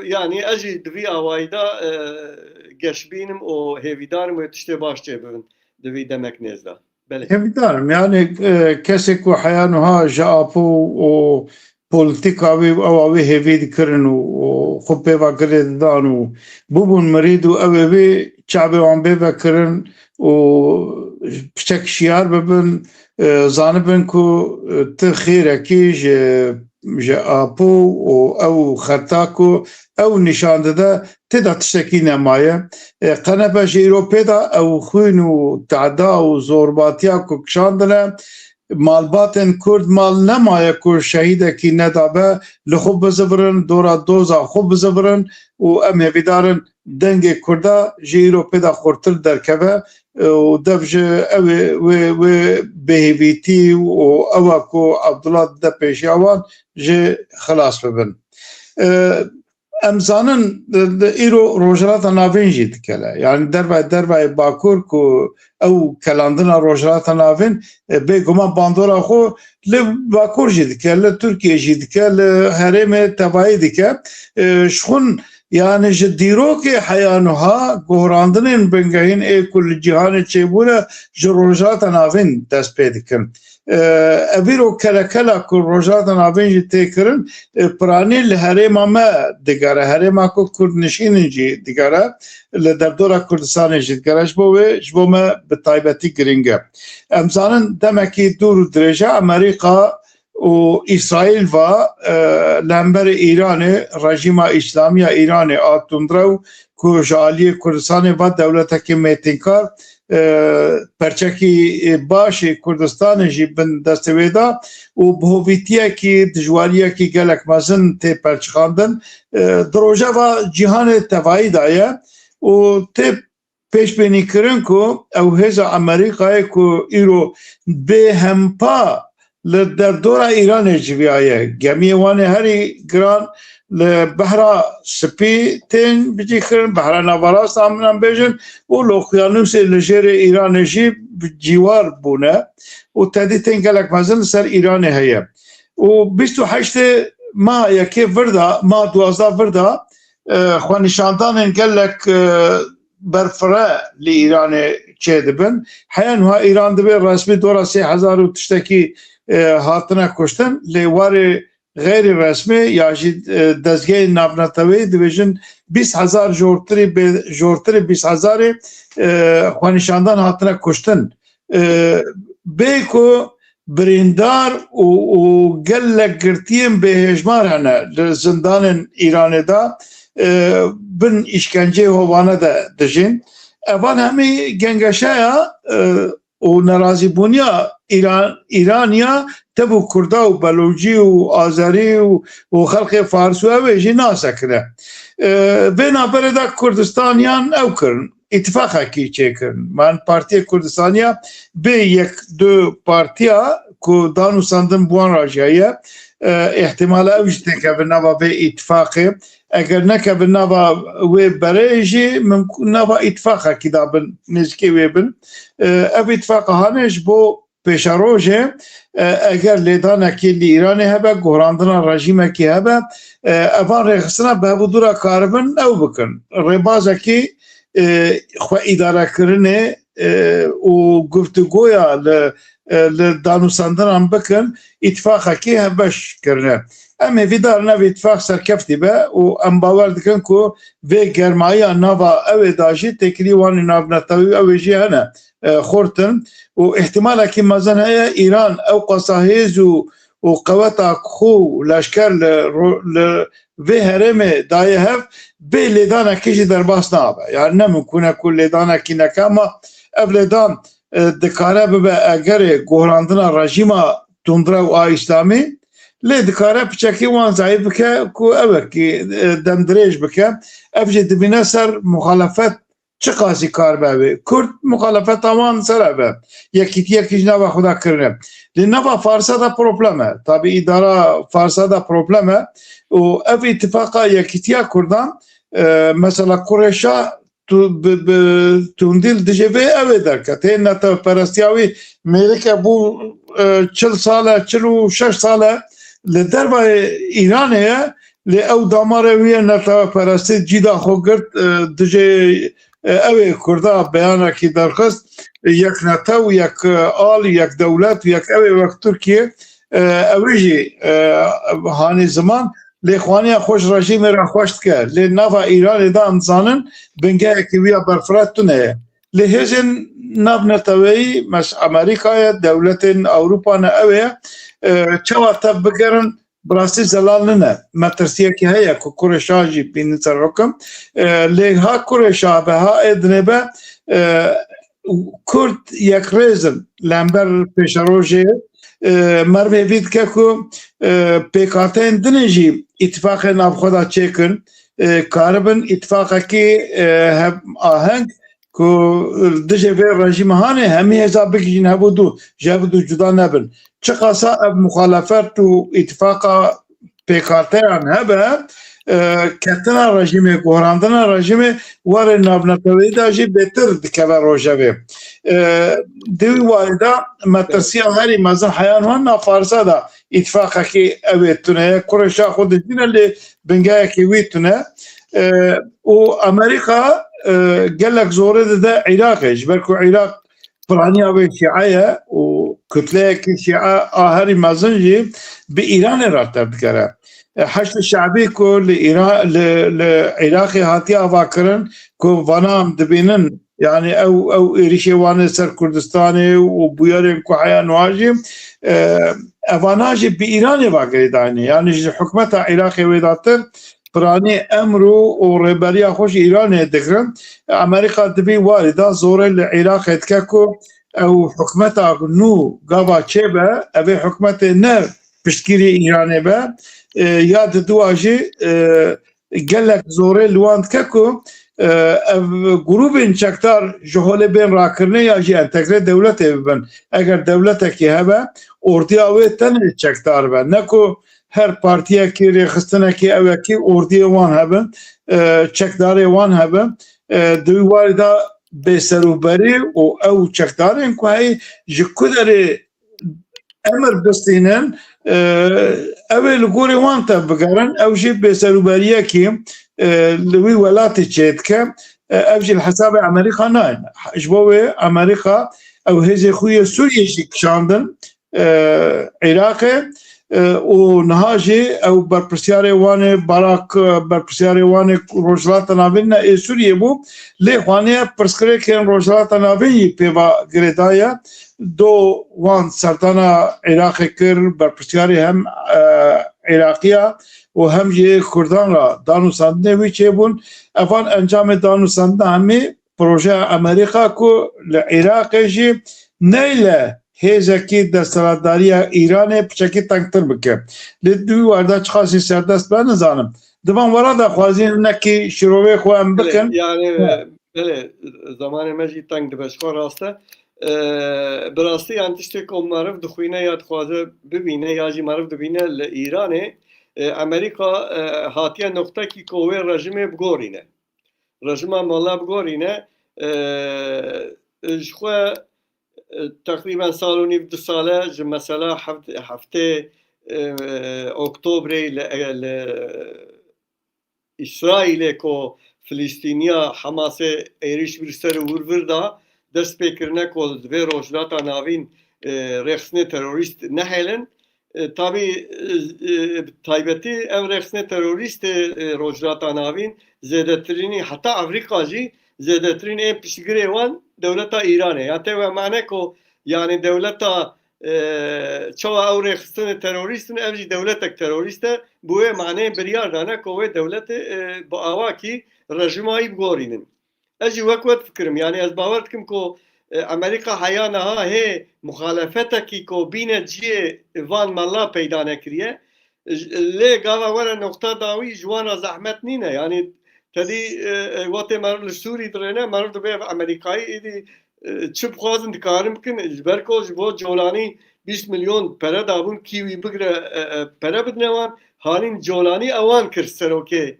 yanî ez jî di vî awayî de, e, geşbîn im û hêvîdar im wê tiştê baş çêbibin di vî demek nêz de. Belê. Hêvîdar im. Yani, e, kesê ku heya niha ji Apo û polîtîka wî û ewa wî hêvî dikirin û, û xwe pê ve girê didan û bibûn mirîd û ew ê wî çavê wan bê vekirin û piçek şiyar bibin, e, zanibin ku, e, ti xêrekî ji, ji Apo û ew xeta ku ew nîşan dide, tê de tiştekî nemaye. E, qe nebe ji îro pê de ew xwîn û teda û zorbatiya ku kişandine, malbatên Kurd mal nemaye ku şehîdekî nedabe, li xwe bizivirin, dora doza xwe bizivirin û em hêvîdar in dengê Kurda ji îro pê de xurtir derkeve, e, û dev ji ew ê wê, wê bêhêvîtî û ewa ku Abdullah dide pêşiya wan jê xilas bibin. E, Em zanin, di, di îro Rojhilata Navîn jî dikele. Yani dervayê, dervayê Bakur ku ew kelandina Rojhilata Navîn, e, bêguman bandora xwe li Bakur jî dike, li Tirkiye jî dike, li herêmê tevayî dike. E, ji xwin, yani ji dîrokê heya nuha gohrandinên bingehîn ê ku li cîhanê çêbûne ji Rojhilata Navîn dest pê dikin. E, ev îro kelekela ku Rojhilata Navîn jî tê kirin, e, piranî li herêma me digere, herêma ku Kurdnişîn in jî digere, li derdora Kurdistanê jî digere. Ji bo wê, ji bo me bi taybetî girîng e. Em zanin demekî dûr û dirêj e, Amerîka û Îsraîl va, e, li hemberî Îranê, rejîma Îslamî ya Îranê a tundrew ku ji aliyê Kurdistanê va dewletekî mêtînkar, e, perçekî, e, baş ê Kurdistanê jî bin destê wê da û bi hovîtiyekî, dijwariyekî gelek mezin tê perçixandin. E, di rojeva cîhanê tevayî de ye û tê pêşbînîkirin ku ew hêza Amerîkayê ku îro bêhempa li derdora Îranê civiyaye. Gemiyê wan ê herî giran li Behra Spî tên bicîkirin, Behra Navarast a min em bêjin û li Oqyanûsê li jêrê Îranê jî bi cîwar bûne û tehdîtên gelek mezin li ser Îranê heye. Û bîst û heştê ma yekê vir de, ma duwazdeh vir de, e, xwenîşandanên gelek, e, berfireh li Îranê çêdibin. Heya niha Îran dibê resmî dora sê hezar û tiştekî, e, hatine kuştin. Lê warê xeyrî resmî ya jî, e, dezgehên navneteweyî dibêjin bîst hezar jortirî bê, jortirî bîst hezarê, e, xwenîşandan hatine kuştin. E, bê ku birîndar û, û gelek girtiyên bêhêjmar hene li zindanên Îranê de, e, bin îşkenceyê hovane de dijîn. Evan hemî gengeşeya, e, û nerazîbûniya Îran-, Îraniya tev û Kurda û Belûcî û Azerî û, û xelkê Fars û ew ê jî nasekine. E, vê navberê de Kurdistaniyan ew kirin. Îtifaqekî çêkirin. Man Partiyê Kurdistaniya bê yek du partiya ku danûsandin bi wan re jî heye, e, îhtimala ew jî têkevin nava vê îtifaqê. Eger nekevin nava wê berê jî mimkûn nava îtifaqekî de bin, nêzîkê wê bin. E, ev îtifaqa hane ji bo pêşerojê, e, eger lêdanekî li Îranê hebe, guhrandina rejîmekî hebe, e, evan rêxistina bi hev û dû re karibin ew bikin. Rêbazekî, e, xwe îdarekirinê, e, û guftûgoya li, e, li danûstandinan bikin, îtifaqekî hevbeş kirine. Em hêvîdar in ev îtifaq serkeftî be û em bawer dikin ku vê germayiya nava ew ê da jî têkilî wan ê navnetewî ew ê jî hene, e, xurt in û îhtimalekî mezin heye Îran ew qasa hêz û, û qeweta xwe û leşker li ro-, li vê herêmê daye hev, bê lêdanekî jî derbas nabe. Yani ne mimkûn e ku lêdanekî neke, ama ev lêdan, e, dikare bibe egerê guherandina rejîma tundrew a Îslamî, lê dikare piçekî wan zayîf bike ku ew wekî, e, demdirêj bike. Ev jî dibîne ser muxalefet çiqasî kar be wê. Kurd muxalefeta wan ser ev e. Yekîtiyekî ji nava xwe de kirine. Li nava Farsa de problem e. Tabî îdara Farsa de problem e. Û ev îtifaqa yekîtiya Kurdan, e, mesela Kurêşa tu-, bi, bi tundî li dijê vê ew ê derket. Hê netewperestiya wî mêrike bû, e, çil sal e, çil û şeş sal e li dervayê Îranê ye. Lê ew damarê wî ye netewperestî cîda xwe girt, e, dijê, e, ew ê Kurda beyanekî derxist, yek netew, yek, e, al, yek dewlet, yek ew ê wek Tirkiye, e, ew ê jî, e, hanî ziman, lê xwaniya xwe ji rejîmê re xweş dike. Lê nava Îranê de em dizanin bingehekî wî ya berfireh tune ye. Lê hêzên navneteweyî, mes Amerîka ye, dewletên Ewropa ne ew ê ye, e, çawa tev bigerin, bi rastî zelal nine. Metirsiyekî heye ku Kurêşa jî bînin ser hukim. E, lê ha Kurêşa be, ha ê dinê be, e, Kurd yekrêz in li hember pêşerojê. E, meriv hêvî dike ku, e, pêkhateyên dinê jî îtifaqê navxwe de çêkin, e, karibin îtifaqekî, e, hev aheng ku dijê vê rejîmê hanê hemî hêza bigihîn hev û du, ji hev û du cuda nebin. Çiqasa ev muxalefet û îtifaqa pêkhateyan hebe, e, ketina rejîmê, guherandina rejîmê warê navneteweyî de jî bêtir dikeve rojevê. E, di wî warê de metirsiya herî mezin heya niha nav Farsa de îtifaqekî ew ê tune ye. Kurêşa xwe dijîne lê bingehekî wî tune. E, û Amerîka, e, gelek zorê dide Iraqê, ji ber ku Iraq piraniya wê Şîe ye û kutleyekî Şîe a herî mezin jî bi Îranê re tevdigere. E, Heşdê Şe'bî ku li Îra-, li, li Iraqê hatiye avakirin ku vana em dibînin, yani ew, ew êrişê wan ê ser Kurdistanê û bûyerên ku heya niha jî, e, evana jî bi Îranê ve girêdayî ne. Yani ji hikûmeta Iraqê wê datir piranî emr û, û rêberiya xwe ji Îranê digirin. Amerîka di vî warî de zorê li Iraqê dike ku ew hikûmeta nû gava çêbe, ev ê hikûmetê ne piştgirî Îranê be, e, ya diduwa jî, e, gelek zorê li wan dike ku, e, ev grûbên çekdar ji holê bên rakirinê ya jî entegre dewletê bibin. Eger dewletekî hebe, ordiya wê tenê çekdar be. Ne ku her partiyekî, rêxistinekî, ewekî ordiyê wan hebin, e, çekdarê wan hebin. E, di wî warî de bêserûberî û ew çekdarên ku heyî ji ku derê emir bistînin, e, ew ê li gorî wan tevbigerin, ew jî bêserûberiyekî, e, li wî welatê çêdike. E, ev jî li hesabê Amerîka nayên. Ji bo wê Amerîka ew hêzê xwe yê Sûriyê jî kişandin, e, Iraqê, e, û niha jî ew berpirsyarê wan ê Barak, e, berpirsyarê wan ê Rojhilata Navîn ne ê Sûriyê bû, lê xwaniye pirsgirêkên Rojhilata Navîn jî pê ve girêdaye. Do wan serdana Iraqê kir, berpirsyarê hem, e, Iraqiya û hem jî Kurdan re danûstandinê wî çêbûn. Evan encamê danûstandina hemî projeya Amerîka ku li Iraqê jî neyle hêzekî desthilatdariya Îranê piçekî tengtir bike. Lê di wî warda çiqasî serdest be nizanim. Di van wera de xwazîn hinekî şîrovê xwe em bikin. Yani, e, belê, zamanê me jî teng dibe, ji xwe rast e. E, bi rastî, yan tiştê ku meriv dixwîne ya dixwaze bibîne ya jî meriv dibîne li Îranê, e, Amerîka, e, hatiye noqtekî ku wê rejimê bigorîne. Rejima mala bigorîne, e, ji xwe, e, teqrîben sal û nîv, du sal e ji mesela heft-, heftê, e, Oktobrê li, li Îsraîlê ku Filistîniya Hamasê êrîş bir ser û wir vir da, dest pê kirine ku li vê Rojhilata Navîn, e, rêxistinê terorîst nehêlin. E, tabî, e, e, taybetî ev rêxistinê terorîst ê, e, Rojhilata Navîn zêdetirînî, heta Ewrîqa jî zêdetirîn ê piştgirê wan dewleta Îranê. Ya tê we mane ku, yanî dewleta, e, çawa ew rêxistinê terorîst in, ev jî dewletek terorîst e, bi wê maneyê biryar dane ku wê dewletê, e, bi awakî rejîma wî bigorînin. Ez jî wek we difikirim. Yanî ez bawer dikim ku, e, Amerîka heya niha hê muxalefetekî ku bîne cihê van mela peyda nekiriye. J-, lê gava were noqta dawî ji wan re zehmet nîne. Yanî tedî, e, e, wextê meriv li Sûrî dirêne, meriv dibe ev Amerîkayî êdî, e, çi bixwazin dikarin bikin. Ji ber ku ji bo Colanî bîst milyon pere dabûn, kî wî bigire, e, e, pere bidine wan. Halîn Colanî ewan kir serokê,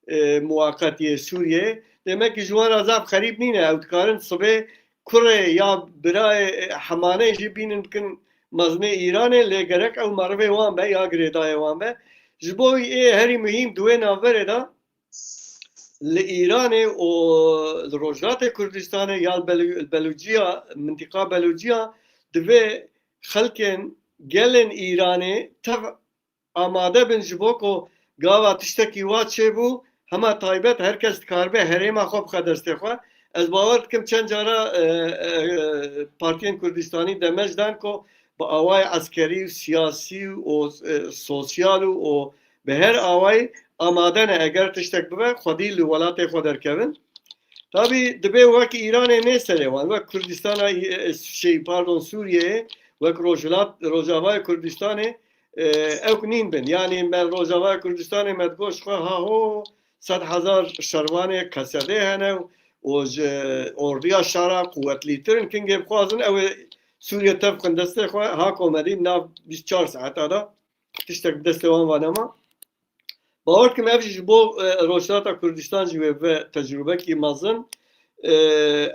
e, muwaqetiyê Sûriyeyê. Demek ki ji wan re zaf xerîb nîne. Ew dikarin sibê kurê ya birayê, e, Hemanê jî bînin bikin mezinê Îranê, lê gerek ew merivê wan be ya girêdayê wan be. Ji bo wî ê herî muhîm di wê navberê de li Îranê û li Rojhilatê Kurdistanê ya li Belû-, Belûciya, mintiqa Belûciya divê xelkên gelên Îranê tev amade bin ji bo ku gava tiştekî wa çêbû, hema taybet her kes dikaribe herêma xwe bixe destê xwe. Ez bawer dikim çend cara, e, e, e, partiyên Kurdistanî demej dan ku bi awayê eskerî û siyasî û, e, sosyal û, û bi her awayî amade ne eger tiştek bibe, xwedî li welatê xwe derkevin. Tabî dibê wek Îranê nê serê wan, wek Kurdistana, e, e, şey, pardon, Sûriyeyê, wek Rojhilat, Rojavayê Kurdistanê, e, ew nîn bin. Yanî me Rojavayê Kurdistanê me digot ji xwe, ha ho, sed hezar şervanê Kesedê hene û ji ordiya şara quwetlîtir in, kingê bixwazin ew ê Sûriye tev bixin destê xwe, ha komedî nav bîst çar saeta de tiştek bi destê wan ve nema. Bawer dikim ev jî ji bo, e, Rojhilata Kurdistan jî wê bibe tecrûbekî mezin. E,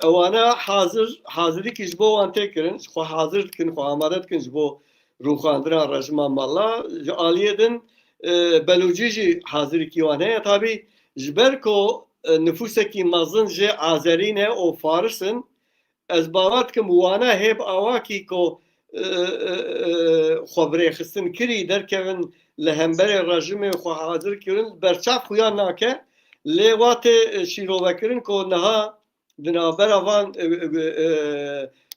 ewana hazir, hazirîkî ji bo wan tê kirin, ji xwe hazir dikin, xwe amade dikin ji bo rûxandina rejima mala. Ji aliyê din, e, Belûcî jî hazirîkî wan heye. Tabî ji ber ku, e, nifûsekî mezin jê Azerî ne û Faris in, ez bawer dikim wana hê bi awakî ku, e, e, e, xwe birêxistin kirî derkevin li hemberê rejimê xwe hazir kirin, berçav xuya nake. Lê wa tê şîrovekirin ku niha di navbera van, e, e, e,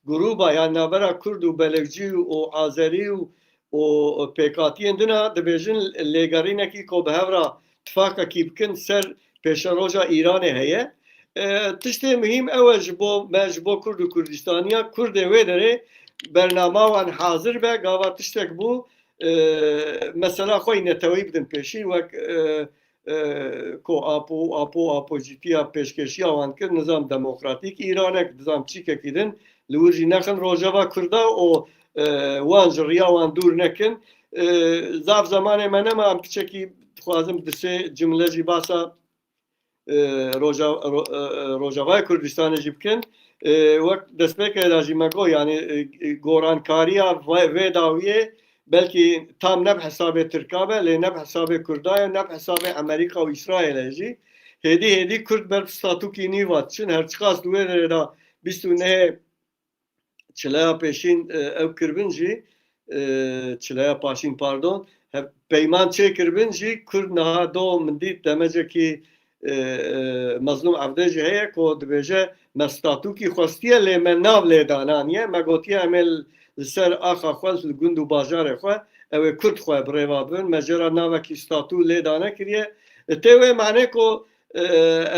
grûba, yan navbera Kurd û Belewcî û Azerî û, û pêkhatiyên din a dibêjin lêgerînekî ku bi hev re tifakekî bikin ser pêşeroja Îranê heye. E, tiştê muhîm ew e ji bo me, ji bo Kurd û Kurdistaniya Kurdê wê derê bernama wan hazir be, gava tiştek bû, e, mesela xwe yî neteweyî bidin pêşî, wek, e, e, ku Apo, Apo, Apojîtiya pêşkêşiya wan kir, nizam demokratîk Îranek, nizam çîkekî din, li wir jî nexin Rojava Kurda û, e, wan ji riya wan dûr nekin. E, zaf zemanê me nema, em piçekî dixwazim di sê cimle jî basa, e, Roja-, Ro-, e, e, Rojavayê Kurdistanê jî bikin. E, wek destpêkê de jî me got, yanî, e, e, gorankariya vê, vê dawiyê belkî tam ne bi hesabê Tirka be, lê ne bi hesabê Kurda ye, ne bi hesabê Amerîka û Îsraîlê jî. Hêdî hêdî Kurd ber bi statûkî nî ve diçin. Her çiqas di wê derê de bîst û nehê çileya pêşîn, e, ew kiribin jî, e, çileya paşîn, pardon, hev-, peyman çêkiribin jî, Kurd niha do min dît demecekî, e, e, Mezlûm Evdê jî heye ku dibêje, me statûkî xwestiye, lê me nav lê dananiye. Me gotiye, em ê li ser axa xwe, li gund û bajarê xwe, ew ê Kurd xwe bi rê ve bibin. Me jê re navekî statû lê dane kiriye. E, tê wê manê ku, e,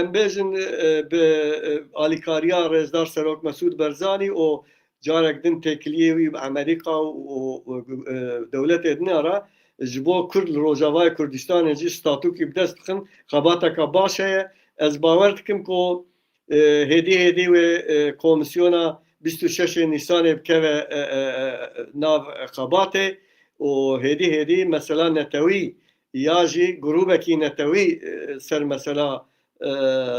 em bêjin, e, bi, e, alîkariya Rêzdar Serok Mesûd Barzanî û carek din têkiliyê wî bi Amerîka û, û, û, e, dewletê din re ji bo Kurd li Rojavayê Kurdistanê jî statûkî bi dest bixin, xebateke baş heye. Ez bawer dikim ku, e, hêdî hêdî wê, e, komîsyona bîst û şeşê Nîsanê bikeve, e, e, e, nav xebatê û hêdî hêdî mesela netewî ya jî grûbekî netewî, e, ser mesela, e,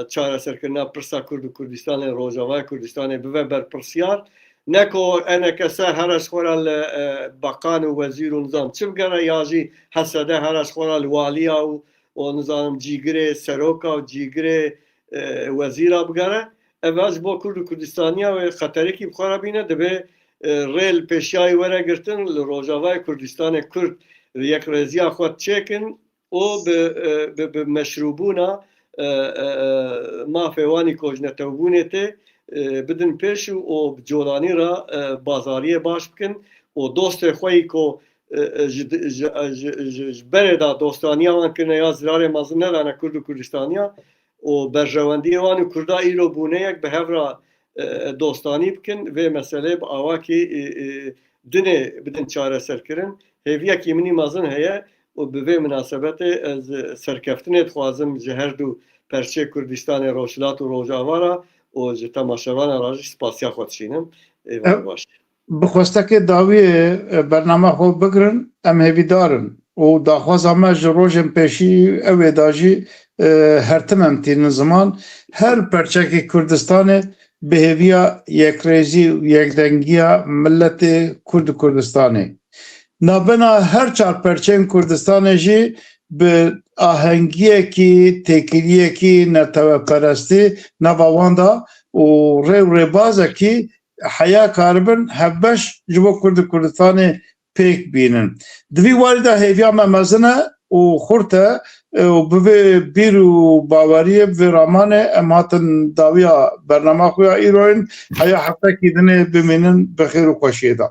çareserkirina pirsa Kurd û Kurdistanê, Rojavayê Kurdistanê bibe berpirsiyar. Ne ku enekese here ji xwe re li, e, beqan û wezîr û nizam çi bigere, ya jî H S D here ji xwe re li waliya û, û nizanim cîgirê seroka û cîgirê, e, wezîra bigere. Ev ji bo Kurd û Kurdistaniya wê xeterekî bi xwe re bîne, divê, e, rê li pêşiyayî were girtin, li Rojavayê Kurdistanê Kurd yekrêziya xwe çêkin û bi, e, bi, bi meşrûbûna, e, e, e, mafê wanî ku ji netewbûnê tê, e, bidin pêş û, û bi colanî re, e, bazariyê baş bikin û dostê xwe yî ku, e, e, ji, ji, ji, ji, ji berê de dostaniya wan kirine ya zirarê mezin nedane Kurd û Kurdistaniya û berjewendiyê wan û Kurda îro bûne yek bi hev re, e, dostanî bikin, vê meseleyê bi awakî, e, e, dinê bidin çareserkirin. Hêviyekî min î mezin heye û bi vê minasebetê ez serkeftinê dixwazim ji her du perçê Kurdistanê Rojhilat û Rojava re û ji temaşevana re jî spasiya xwe dişînim. Eyvallah, baş. Bi xwestekê dawiyê, e, bernama xwe bigirin, em hêvîdar in û daxwaza me ji rojên pêşî ew ê da jî, e, her tim em tînin ziman. Her perçekî Kurdistanê bi hêviya yekrêzî û yekdengiya miletê Kurd û Kurdistanê. Navbena her çar perçeyên Kurdistanê jî bi ahengiyekî, têkiliyekî, neteweperestî nava wan da û rê û rêbazekî heya karibin hevbeş ji bo Kurd û Kurdistanê pêk bînin. Di vî warî de hêviya me mezin e û xurt e, e, û bi vê bîr û baweriyê, bi vê ramanê em hatin dawiya bernama xwe ya îroyîn, heya heftekî dinê bimînin bi xêr û xweşiyê de.